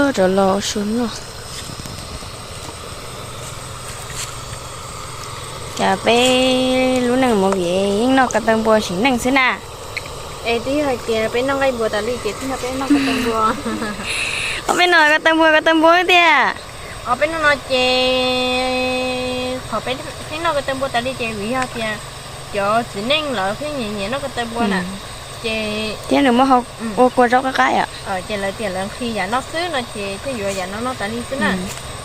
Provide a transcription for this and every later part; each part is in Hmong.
Rov los su noj. Cas peb lub neej mus vim yeej noj ko taw npua sim neej xwb na. Es twb yog hais tias peb noj nqaij npua tas li ces twb yog peb noj ko taw npua. Os, peb noj ko taw npua, ko taw npua tiag. Os, peb noj no ces qhov peb pheej noj ko taw npua tas li ces vim yog tias cov txiv neej lawv pheej nyiam nyiam noj ko taw npua na. Ces thiab nws muaj hau ua kua zaub qab qab yom. Ces lawv tias lawv nqhis yam no xwb no ces thiaj yuav yam no noj tas li xwb na.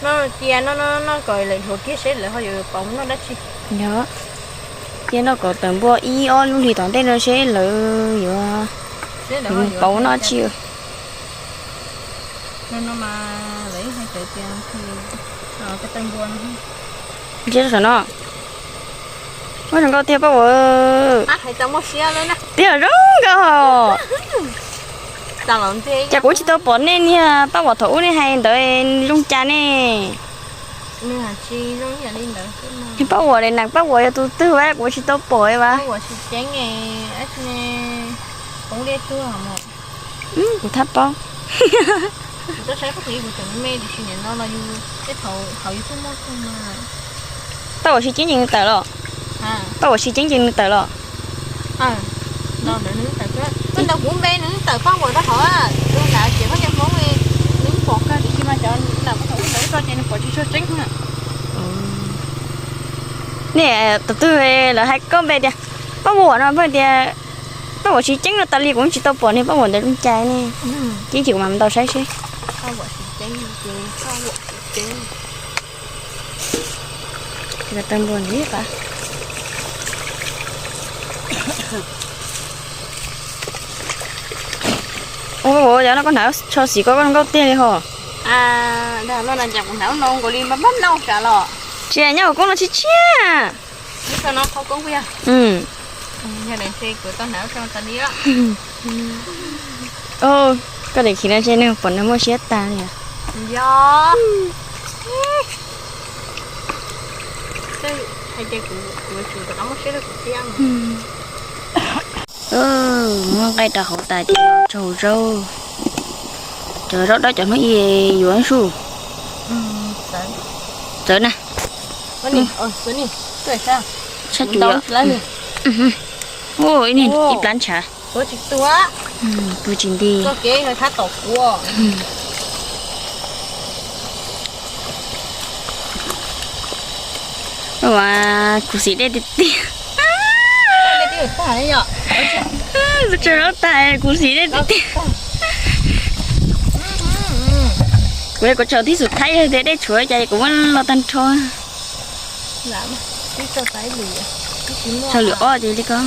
Noj cia noj noj noj kom lawv dhuav kiag seb lawv ho yuav pauv noj dab tsi. Yog, cia noj kom tawm npua ib ob lub hlis tom ntej no seb lawv yuav pauv noj tsi. No no mas lawv hais tias ko taw npua no. Ntshe zoo no. Muaj zoo nkauj tiag Paj Huam. Tiag zoo nkauj. Cas kuv tsis tau pom nej niag Paj Huam thaum ub nej hais ntawd zoo cas ne? Paj Huam, neeg Paj Huam yog tus twg vas kuv tsis tau pom vas. Kuv thab paub. Paj Huam siv ceeb ces nws tawm los. Paj Huam siv ceeb ces nws tawm los. Ntawd kuv npe nws tawm Paj Huam rau hauv, tus nrad ces Paj Huam, nws pom kawg tiam sis mas cov nram Paj Huam ntawd tso ces nws pom tsis tshua tseeb na. Nej tus twg lawv hais koj npe tias Paj Huam no, Paj tias Paj Huam siv ceeb no tas li kuv tsis tau pom niag Paj Huam ntawd zoo cas ne. Ces kuv mam ntau saib seb. Ua, yog no koj hnav tsho xim koj, koj zoo nkauj tiag li hos. Tsis nyob hauv koob no tshiab tshiab. Koj daim khiv no ntshe nws pom nws muaj siab tag li. Muab nqaij rau hauv tas ces tso hauv zaub. Cov zaub dawb cov hnub i yuav su. Txawv na. Sab cuv, ib plab ntshav. Pw tsis nti. Kuv xim dej tiag tiag. Kuv tsaug zog tas kuv xim dej tiag tiag. Kuv yog kuv tsaug tib xus thaib yog tias dej tshuav cas kuv muab los tag nrho. Tsaug lwm ob ces li ko.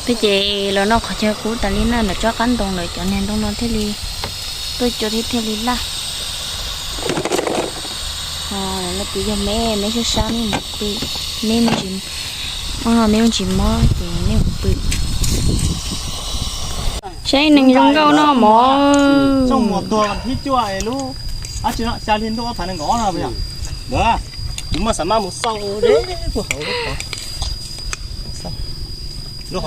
Peb ces los noj qhov chaw qub tas li na, ntawm tsob qab ntoo lawm cov niag ntoo no thiaj li tuaj cua thiab thiaj li laj. Ho no kuj yog me me sab sab, nej mus pw, nej me ntsis, nej me ntsis mob ces nej mus pw. Saib neeg zoo nkauj noj mov. Xya hli ntuj ob phav nees nkaum no, kuv muaj xav maj mus xauj deb puag hauv lub qhov. Noj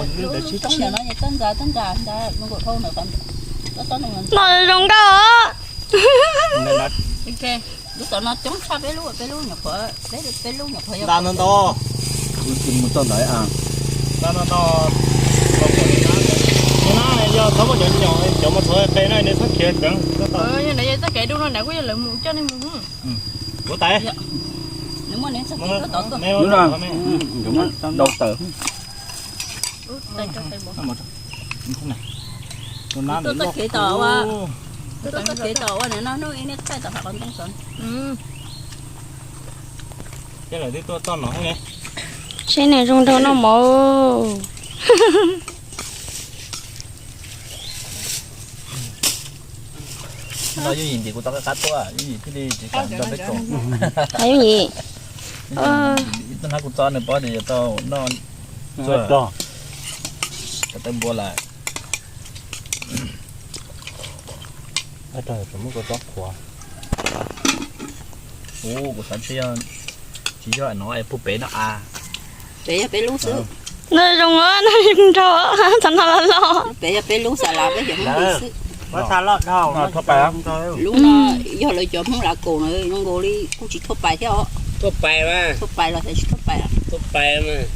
zoo nkauj. Lub tom no coob tshaj peb lub, peb lub nyuam qhuav, peb lub nyuam qhuav yog. Nta no nto. Mus txog ntawd a. Nta no nto. Yog txhob muaj cov nyom, cov mus txog qe no nws txhob khiav tseev. Yog ntawd yog txoj kev dub no nrad kuj yog lawv mus coj nej mus. Kuv tais. Nws muaj nws txoj kev tuaj tod tuaj. Dau tawm. Tuaj txoj kev tom ua, tuaj txoj kev tom ua nws no hnub ib neb thaij tom hav qhov ntoo xwb. Saib neeg zoo nraug noj mov. Noj yooj yim ntim kuv tau qab tuaj, yooj yim thiaj li tsis kam nrog peb tso. Yooj yim. Ib tug hnab kuv txo nws pob ces yuav tau noj tsuag. Tawm npua lawm. Muab kua txob qhuav. Ub, kuv xav tsis yog, tsis yog no es puag pem no a. Pem yog peb lub xwb. No zoo, no nrog txog no los loj. Pem yog peb lub xav lav peb cov Hmoob li xwb. Lub no yog lawv cov Hmoob lav kaum na, zoo nkaus li kuj tsis thuaj pais thiab os. Thuaj pais los xav tsis thuaj pais. Thuaj pais mas.